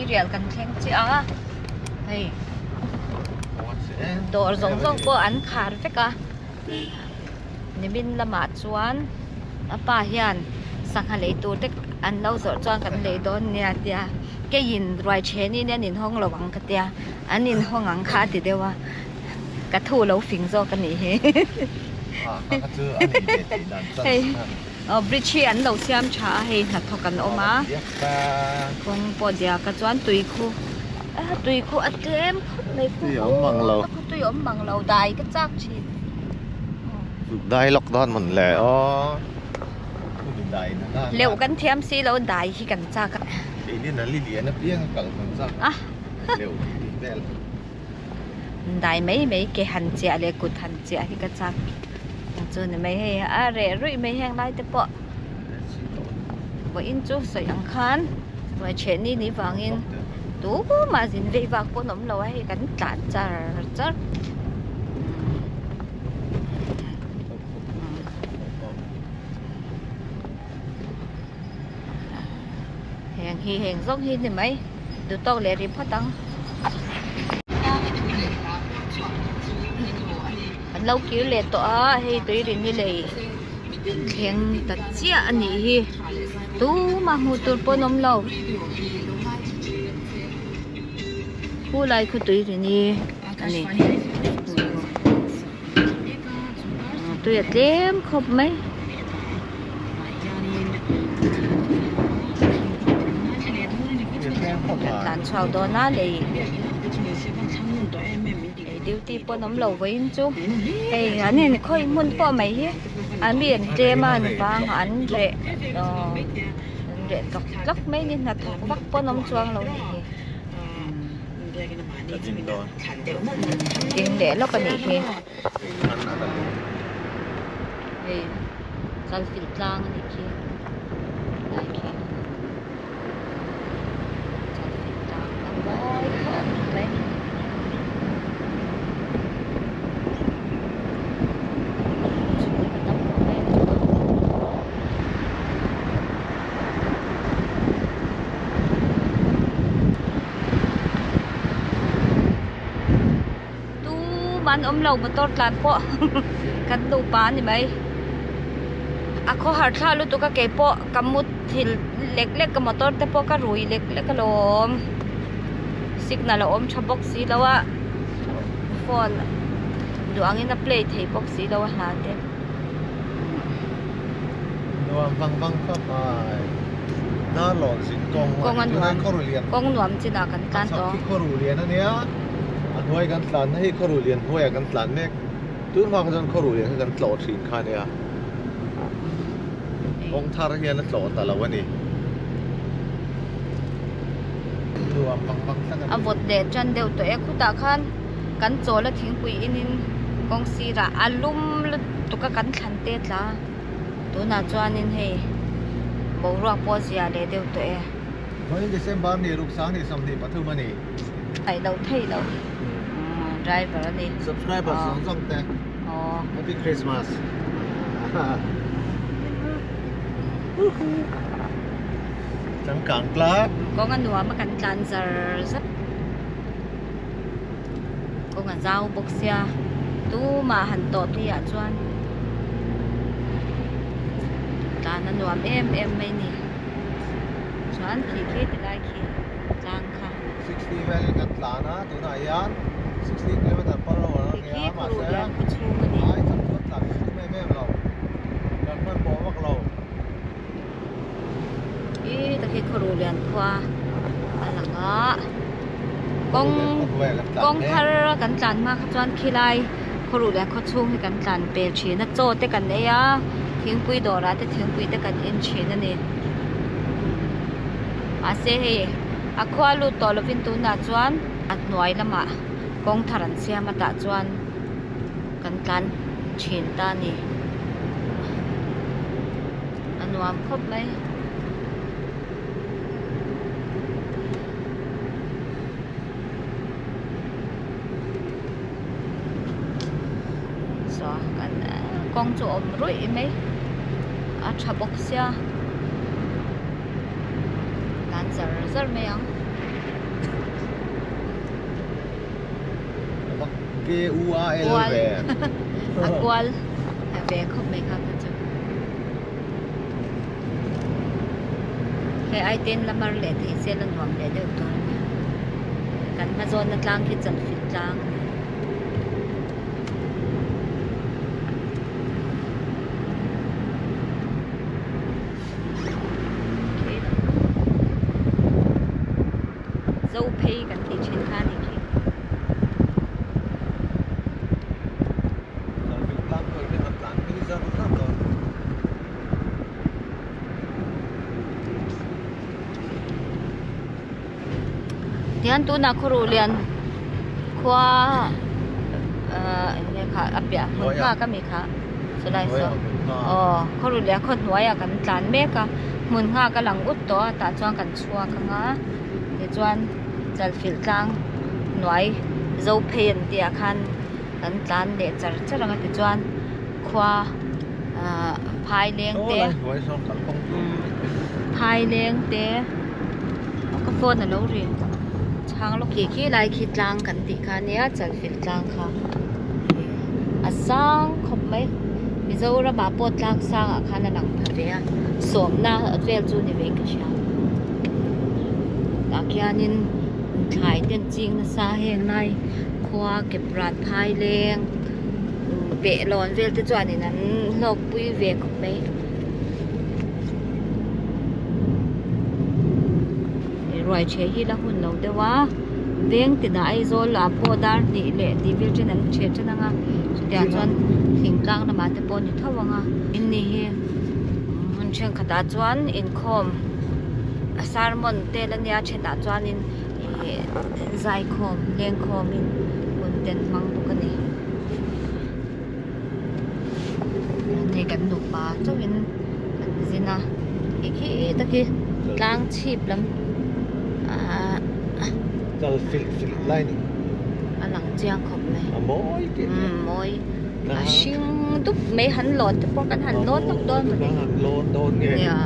Tuirial kan thleng chiah a hei dawr zawng zawng pawh an khar vek a nimin lamah chuan a pa hian sangha lei tur te an lo zawrh chuan kan lei dawn nia tia keiin ruai then in an inhawng lo ang ka tia an inhawng ang kha a ti deuh a ka thu lo fing zawk a nih hi hei. Aw bridge hi an lo siam tha a hei hnathawk an awm a kawng pawh diak a chuan tui khu a tui khu a tlem khawp mai khu tui awm mang lo tui awm mang lo dai ka chak thin dai lawk dawn mawn le aw leuh kan thiam si lo dai hi kan chak a keini na li lian apiang a kal kan chak a leuh tih vel dai mai mai ke han chiah leh kut han chiah hi ka chak. Chu ni mai hei a reh ruih mai heng lai te pawh vawiin chu sawi ang khan ruai chheh ni ni vangin tumah zin veih vak pawh an awm lo a hei kan tlan char char. Heng hi heng zawng hi ni mai duhtawk leh rih phawt ang. An lo kir leh tawh a hei tui rin hi lei thleng ta chiah a nih hi tumah hmuh tur pawh an awm lo khu lai khu tui rin hi a ni tui a tlem khawp mai. Tlan chhuak dawn a lei. Ei duty pawh an awm lo vawiin chu hei an in khawi hmun pawh mai hi an mi an tlem a an vang a an reh aww an reh tlawk tlawk mai a ni hnathawk vak pawh an awm chuang lo nih hi ding leh lawk a nih hi hei chalfilh tlang a nih khi lai khi. Tumah an awm lo motor tlan pawh kan nupa a ni mai a khawhar thlak lutuk a keipawh ka mut thil lek lek ka motor te pawh ka rui lek lek alawm signal a awm tha bawk si lo a phone duh angin a play thei bawk si lo a hla te. Nuam vang vang khawp mai Darlawn zin kawng a ni tunah khaw ru lian kawng nuam chinah kan tlan tawh a khaw ru lian a nia a hnuai kan tlan na hi khaw ru lian hnuaiah kan tlan mek tun hma kha chuan khaw ru lian kha kan tlawh thin kha a nia kawng thar hian a tlawh ta lo a ni nuam vang vang tlat a ni a vawt leh tan deuh tawh e khutah khan kan chawl a thingpui inin kawng sirah a lum lutuk a kan thlan te tla tunah chuanin hei boruak pawh a zia leh deuh tawh e. Vawiin December ni ruk sang ni 23 a ni. Theih loh theih loh driver a ni. Subscriber zawng zawng te Happy Christmas. Changkang tlat. Kawng a nuam a kan tlan zar zar. Kawng a zau bawk sia tumah han tawh tui ah chuan tlan a nuam em em mai ni chuan khi khi ti lai khi tlang kha. 60 velin kan tlan a tunah hian 60 kilometer per hour a nia mahse ai chak chuan tlan kan tum em em lo kan hmanhmawh vak lo. I takhi khawruh lian khua a lang a kawng kawng thar kan tlan hma kha chuan khilai khawruh lian khaw chhung hi kan tlan pel thin a chaw te kan ei a thingpui dawrah te thingpui te kan en thin a ni mahse hei a khua lut tawh lovin tunah chuan a hnuai lamah kawng thar an siam a tah chuan kan tlan thin ta a ni. A nuam khawp mai. Saw kan kawng chu awm ruih mai a tha bawk sia tlan zar zar mai ang. K U A L ve. A kual ve khawp mai kha kha chu. Hei ai ten la mar leh thei se la nuam leh deuh tur a nia. Kan hma zawnna tlang khi chalfilh tlang a ni. Zo phei kan tih thin kha a ni khi. Tihian tunah khawruh lian khua ahh eng nge kha a piah hmun nghak a mi kha chulai saw aw khawruh lian khaw hnuaiah kan tlan mek a hmun nghak a lang ut tawh a tah chuan kan chhuak ang a tichuan chalfilh tlang hnuai zo phei an tih ah khan kan tlan leh char char ang a tichuan khua ahh phai leng te phai leng te ka phone alo ri chhang lawk khi khi lai khi tlang kan tih kha ania chalfilh tlang kha a sang khawp mai Mizoram ah pawh tlang sang ah khan a lang pha ve a sawmna vel chu ni ve in ka hria tah khianin thlai te an ching nasa heng lai khua kep rat phai leng pehlawn vel te chuanin an hlawk pui ve khawp mai. Ruai chhe hi la hun lo deuh a veng tinah Aizawl ah pawh dar hnih leh tih vel chen an chhe chen ang a chutiang chuan thingtlang lamah te pawh a ni tho ang a in ni hi hmun thenkhatah chuan inkhawm sermon te la nia thenah chuanin ih zaikhawm lengkhawmin hun te an hmang bawk a ni hei kan nupa chauhin kan zin a khi khi tak hi tlang chhip lam ahh kal filh filh lai ni a lang chiang khawp mai a mawi tih umm mawi a hring dup mai han lawn te pawh kan han lawn lawk dawn mawni han lawn dawn nge nia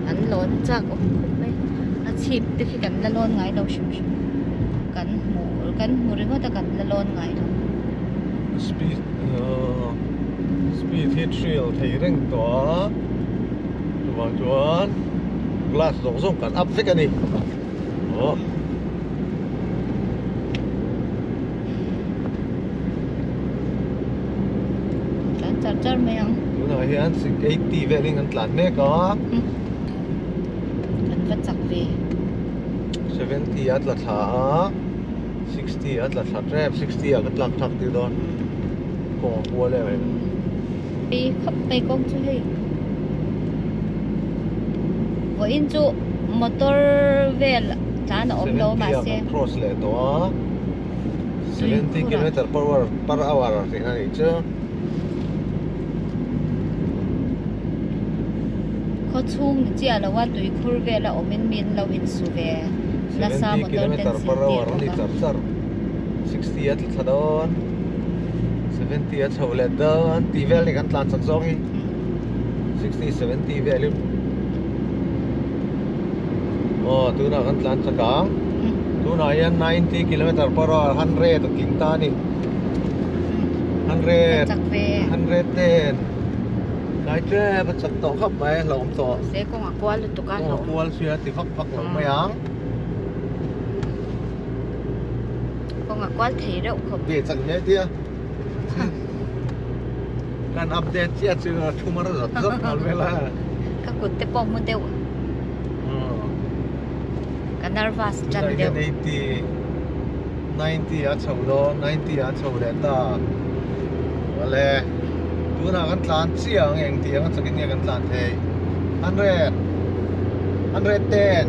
an lawn chak awm khawp mai a chhip te khi kan la lawn ngai lo hrim hrim kan hmu kan hmu ringawt a kan la lawn ngai lo. Speed speed hi trail thei reng tawh a chuvang chuan glass zawng zawng kan up vek a ni aw. Tlan char char mai ang. Tunah hian 80 velin kan tlan mek a. Kan va chak ve. 70 a tla thla a. 60 a tla thla tep 60 ah ka tlak thak tir dawn kawng a kual em em. Ei khawp mai kawng chu hei vawiin chu motor vel tlan a awm lo mahse 70 ah kan cross leh tawh a 70 kilometer per hour per hour tih na nih chu. Khaw chhung ni chiah lo a tuikhur vel a awm in mi an lo insu ve. Nasa 70 motor ten kilometer per zirtir hour a ni bawk a. char char 60 a tla thla dawn 70 a chho leh dawn tih vel ni kan tlan chak zawng hi 60 70 vel hi aw tunah kan tlan chak ang tunah hian 90 kilometer per hour 100 a tling ta a ni 100 Chak ve. 110 Tlai tlem a chak tawh khawp mai a hlauhawm tawh. Se kawng a kual lutuk a hlauhawm. Kawng a kual sia ti vak vak lo mai ang. Kawng a kual thei reuh khawp. Ve chak hle tia. Kan update chiah chu a thu mar zat zat nghal vel a. Ka kut te pawh hmu deuh. Ka nervous tan deuh. 80 90 a chho dawn 90 a chho leh ta. Awle tunah kan tlan chiah ang eng tih ang a chakin nge kan tlan thei 100 110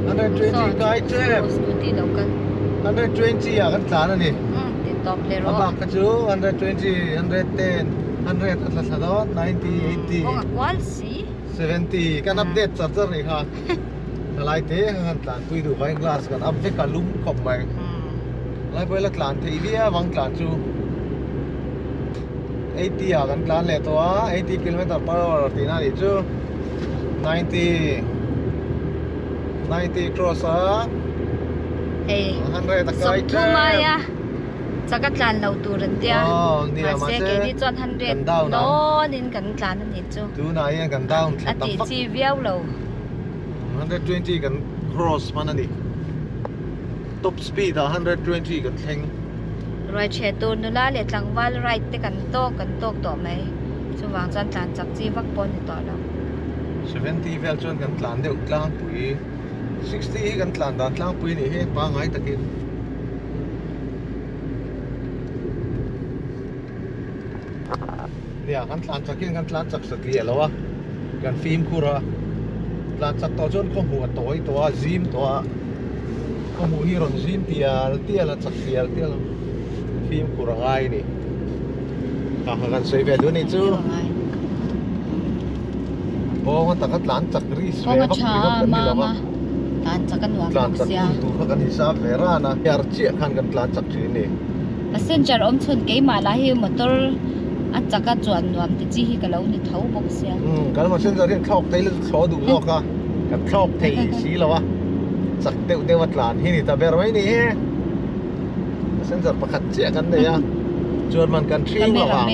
120 kai tep Scooty lo kal 120 ah kan tlan a ni. Ti tawp leh rawh. A bak kha chu 120 110 100 a tla thla dawn 90 80 Kawng a kual si. 70 kan update char char nih kha. Thalai te kha kan tlan pui duh vai glass kan up vek a lum khawp mai. Lai pawh ila tlan theih viau ang tlan chu 80 ah kan tlan leh tawh a 80 kilometer per hour tihna nih chu 90 90 cross a Hei 100 a kai sawmthum aia. Chak a tlan lo tur an tia. Aw nia Mahse mahse keini chuan hundred kan down ang. dawnin kan tlan a nih chu. Tunah hian kan down thla A ta tih vak. chi viau lo. 120 kan cross hman a ni. Top speed ah 120 kan thleng. Ruai chhe tur nula leh tlangval ride te kan tawk kan tawk tawh mai. Chuvang chuan tlan chak chi vak pawh a ni tawh lo. 70 vel chuan kan tlan deuh tlangpui. 60 hi kan tlan dan tlangpui a nih hi pangngai takin. Nia kan tlan chak hian kan tlan chak satliah lo a, kan fimkhur a, tlan chak tawh chuan khaw hmuh a tawi tawh a, zim tawh a, khaw hmuh hi rawn zim tial tial a, chak tial tial a, fimkhur a ngai a ni. Kha kha kan sawi ve duh a nih chu. Kawnga taka tlan chak risk ve vak ringawt kan ni lo va. Tlan chak a nuam Tlan chak hun tur kha kan hisap ve ran a, yar chiah khan kan tlan chak thin a ni. Passenger awm chhun keimah lah hi motor a chak a chuan nuam ti chi hi ka lo ni tho bawk sia. Umm kan passenger hian thlawk thei la chu thlawh duh zawk a, kan thlawk thei si lo a, chak deuh deuh a tlan hi ni ta ber mai ni hi. Passenger pakhat chiah kan nei a, chuan man kan ṭhing lo ang.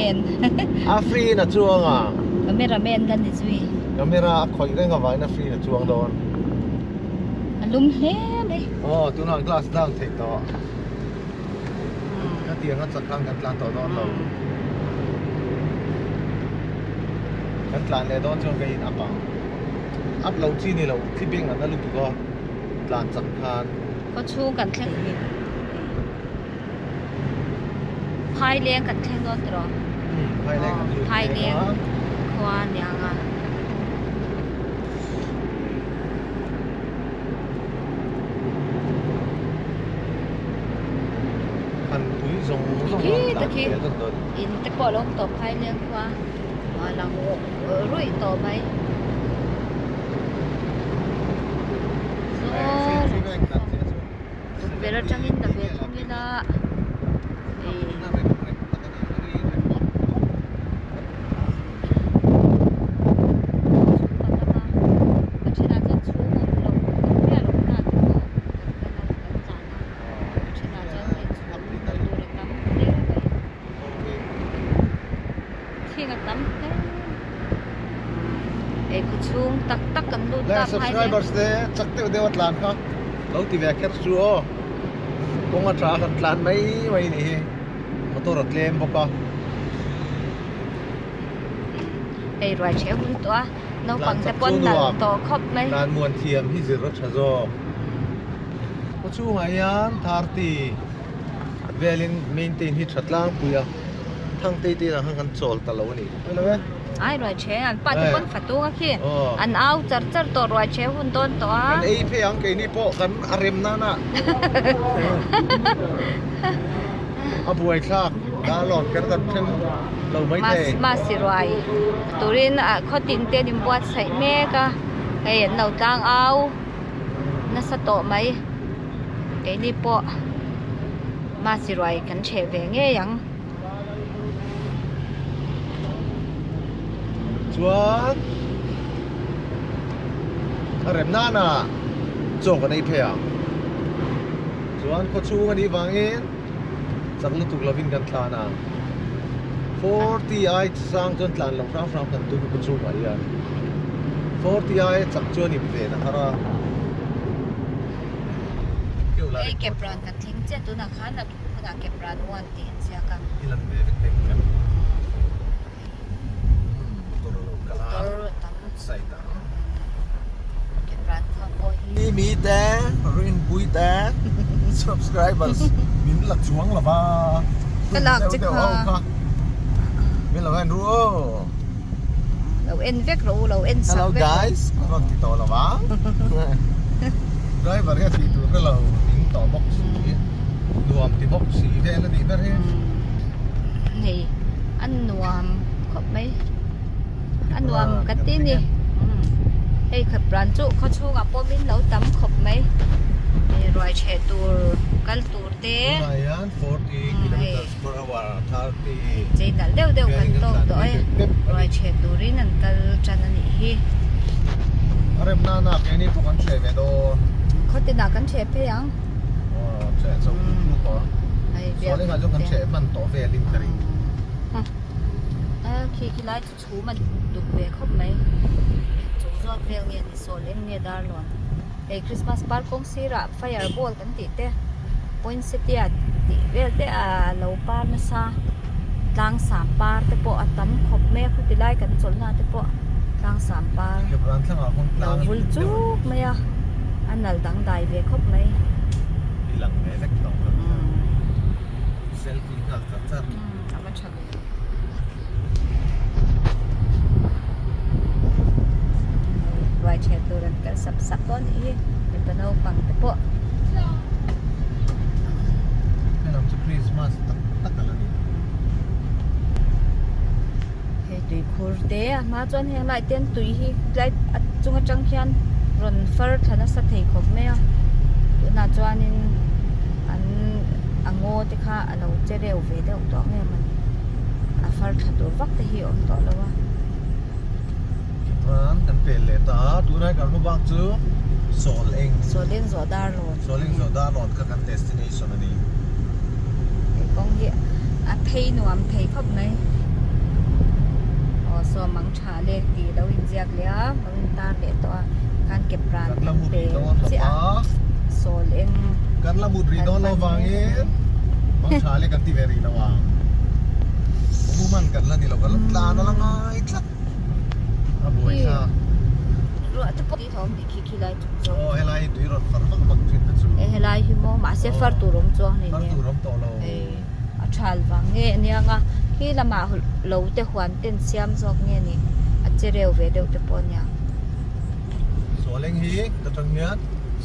A free in a chuang a. Camera man la ni zui. Camera a khawih reng avangin a free in a chuang dawn. A lum hle mai. Aw tunah glass down theih tawh. Khatiang a chak khan kan tlan tawh dawn lo. Kan tlan leh dawn chuan ka in up ang. Up lo chi ni lo, thli beng an la lutuk a tlan chak khan. Khaw chhung kan thleng hi Phaileng kan thleng dawn tiraw? Phaileng kan lut Phaileng khua aniang a. Khan pui zawng zawng a tlan tel dawn dawn. In te pawh a lo awm tawh Phaileng khua a lang ruih tawh mai. Tukverh atangin la ve thung ila ih a thenah chuan chhung awm lo miah lo hna te pawh kan kal a kan tlan a a thenah chuan hei chhung hmuh tur a tam hle mai thing a tam hle ei khaw chhung tak tak kan lut ta phai hle. Subscribers te chak deuh deuh a tlan kha lo ti ve kher chu aw kawng a tha kan tlan mai mai a nih hi motor a tlem bawk a. Hei ruai ṭheh hun tawh a naupang te pawn nalh tawh khawp mai. Tlan muan thiam hi zir a ṭha zawk. Khaw chhungah hian 30 velin maintain hi ṭha tlangpui a. Thangtei te inah khan kan chawl ta lo a ni mai lo e. Ai ruai che an pa te pawn fatung a khi an au char char tawh ruai che hun dawn tawh a. Kan ei phei ang keini pawh kan a rem nan a a buai thlak dar lawn kher kan thleng lo mai thei. Masi ruai turin khaw tin te an inbuatsaih mek a hei an lo tlang au nasa tawh mai keini pawh Masi ruai kan chheh ve ngei ang. Chuan a rem nana chaw kan ei phei ang. Chuan khaw chhung a nih vangin chak lutuk lovin kan tlan ang. 40 ai sang chuan tlan lo hrang hrang kan tum khaw chhungah hian. 40 ai chak chuan in ven a har a. Hei Kepran kan thleng chiah tunah khan a hmunah Kepran 1 tih an ziak a. I lan ve vek thei em? Motor a lo kal a. Motor a tam. Side ang. Kepran khua pawh hi. Mi te, Rinpui te, subscribers min la chuang lo va. Ka lak che kha. Min lo en ru aw. Lo en vek rawh u, lo en sak vek rawh. Hello guys, a rawn ti tawh lo ang. Driver hi a tih tur hre lo, ning tawh bawk si, nuam ti bawk si vel a nih ber hi. Hei, a nuam khawp mai. A nuam ka ti ni. Hei khatpran chu khaw chhungah pawh min lo tam khawp mai. Ruai chheh tur, kal tur te. Tunah hian 40 kilometers per hour, 30. Chei nalh deuh deuh kan tawk tawh e. Ruai chheh turin an kal tan a nih hi. A rem nana keini pawh kan chheh ve dawn. Khaw tinah kan chheh phei ang. Aw, chheh chho tluk tluk aw. Sawlengah chuan kan hreh hman tawh velin ka ring. Khi khi lai chu chhum a duk ve khawp mai. Chung zawt vel nge ni Sawleng nge Darlawn. Hei Christmas par kawng sirah fire ball kan tih te poinsettia tih vel te a lo par nasa tlangsam par te pawh a tam khawp mai a khuti lai kan chawlhna te pawh tlangsam par lo vul chuk mai a a nal dangdai ve khawp mai. A va tha ve. Ruai ṭhian tur an kal sap sap dawn nih hi mipa naupang te pawh. Helam chu Christmas tak tak a la ni. Hei tui khur te a hma chuan heng lai ten tui hi tlai a chung atang khian rawn far thla nasa thei khawp mai a tunah chuanin an a ngaw te kha a lo che reu ve deuh tawh ang em a ni a far thla tur vak te hi a awm tawh lo a. Chuan kan pel leh ta a tunai kan hmu bak chu Sawl eng Sawl eng zawh dar lawn Sawl eng zawh dar lawn kha kan destination a ni. Hei kawng hi a phei nuam thei khawp mai aw saw mang tha le tih lo inziak leh a lo intar leh tawh a khan ke pran Kan la mut rih dawn lo va Sawl eng Kan la mut rih dawn lo vangin mang tha le kan ti ve rih lo ang. Muman kan la ni lo kan la tlan a la ngai tlat a buai kha. Ruah te pawh thawm nih khi khi lai chung zawk. Aw helai hi tui rawn far vak vak thin te chu. E helai hi maw mahse far tur awm chuang nei Far tur awm tawh lo. E a thal vang nge ania nga khi lamah lo te huan ten siam zawk nge ni a che reu ve deuh te pawh ania. Sawleng hi ka tang hian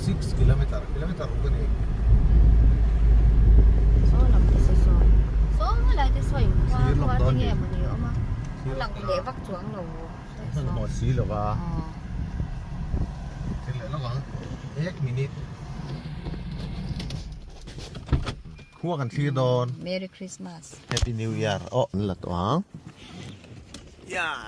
6 kilometer kilometer ruk a ni. Saw lam te saw saw saw helai te saw inkhua khua te nge mawni a awm a a lang leh vak chuang lo Hmanhmawh si lo va. Thil leh lawk ang. Ek minute. Khua kan thlir dawn. Merry Christmas. Happy New Year. Oh, an la tawh ang. Yeah.